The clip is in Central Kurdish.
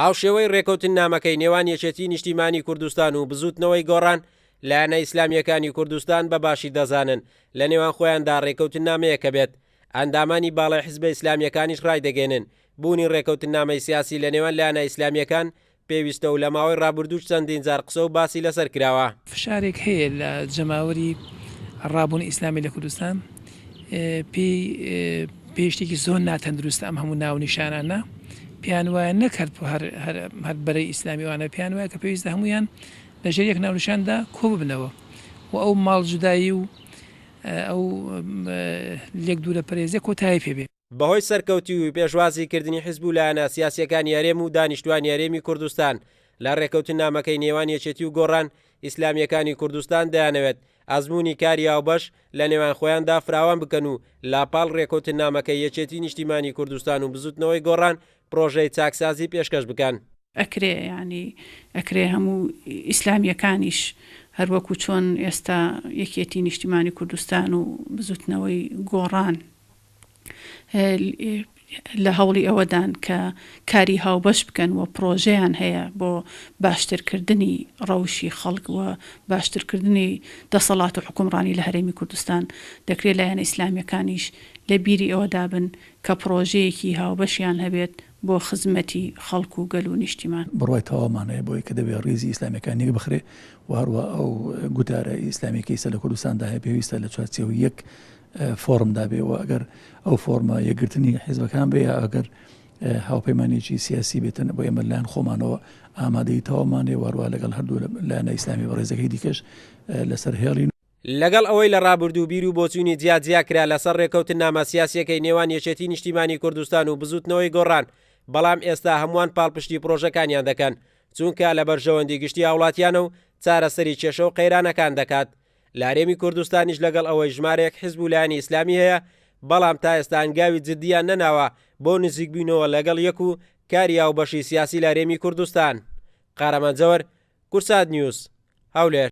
هاوشێوەی رێکەوتننامەکەی نێوان یەکێتی نیشتیمانی کوردستان و بزوتنەوەی گۆڕان، لایەنە ئیسلامییەکانی کوردستان بە باشی دەزانن لە نێوان خۆیاندا رێکەوتننامەیەک هەبێت. ئەندامانی باڵای حزبە ئیسلامییەکانیش رایدەگەیەنن، بوونی رێکەوتننامەی سیاسی لە نێوان لایەنە ئیسلامییەکان پێویستە و لە ماوەی رابردووش چەندین جار قسە و باسی لەسەر کراوە. فشارێک هەیە لە جەماوەری ڕابوونی ئیسلامی لە کوردستان پێی پێی شتێکی زۆر ناتەندروستە ئەم هەموو ناونیشانانە پێیان وایە نەک هەر هەر هەر بەرەی ئیسلامی وانە پێیان وایە کە پێویستە هەموویان لەژێر یەک ناونیشاندا کۆ ببنەوە و ئەو ماڵ جودایی و ئەو لێک دوورە پەرێزیە کۆتایی پێ بێ. بەهۆی سەرکەوتوویی و پێشوازی کردنی حیزب و لایەنە سیاسییەکانی هەرێم و دانیشتوانی هەرێمی کوردستان لە رێکەوتننامەکەی نێوان یەکێتی و گۆڕان، ئیسلامییەکانی کوردستان دەیانەوێت ئەزموونی کاری هاوبەش لە نێوان خۆیاندا فراوان بکەن و لە پاڵ رێکەوتننامەکەی یەکێتی نیشتیمانی کوردستان و بزوتنەوەی گۆڕان پرۆژەی چاکسازی پێشکەش بکەن. ئەکرێ یانی ئەکرێ هەموو ئیسلامییەکانیش هەر وەکوو چۆن ئێستا یەکێتی نیشتیمانی کوردستان و بزوتنەوەی گۆڕان لە هەوڵی ئەوەدان کە کاری هاوبەش بکەن و پڕۆژەیان هەیە بۆ باشترکردنی ڕەوشی خەڵک و باشترکردنی دەسەڵات و حوکمڕانی لە هەرێمی کوردستان، دەکرێت لایەنە ئیسلامییەکانیش لە بیری ئەوەدا بن کە پڕۆژەیەکی هاوبەشیان هەبێت بۆ خزمەتی خەڵک و گەل و نیشتیمان. بڕوای تەواومان هەیە بەوەی کە دەبێ ڕیزی ئیسلامییەکان یەک بخرێ و هەروەها ئەو گوتارە ئیسلامییەی کە ئیستا لە کوردستاندا هەیە پێویستە لە چوارچێوەی یەک فۆرمدا بێ و ئەگەر ئەو فۆرمە یەکگرتنی حیزبەکان بێ یا ئەگەر هاوپەیمانێکی سیاسی بێتن بۆ ئێمە لایەن خۆمانەوە ئامادەی تەواومانێ واروا لەگەڵ هەردوو لایەنە ئیسلامی بەڕێزەکەی دیکەش لەسەر هێڵین. لەگەڵ ئەوەی لە ڕابردوو بیر و بۆچوونی جیا جیا کرا لەسەر ڕێکەوتننامە سیاسیەکەی نێوان یەکێتی نیشتیمانی کوردستان و بزوتنەوەی گۆڕان، بەڵام ئێستا هەمووان پاڵپشتی پڕۆژەکانیان دەکەن، چونکە لە بەرژەوەندی گشتی هاوڵاتیانە و چارەسەری کێشە و قەیرانەکان دەکات. لە هەرێمی کوردستانیش لەگەڵ ئەوەی ژمارەیەک حزب و لایەنی ئیسلامی هەیە، بەڵام تا ئێستا هەنگاوی جددیان نەناوە بۆ نزیکبوینەوە لەگەڵ یەک و کاری هاوبەشی سیاسی لە هەرێمی کوردستان. قارەمان جەوەر، کوردسات نیوز، هەولێر.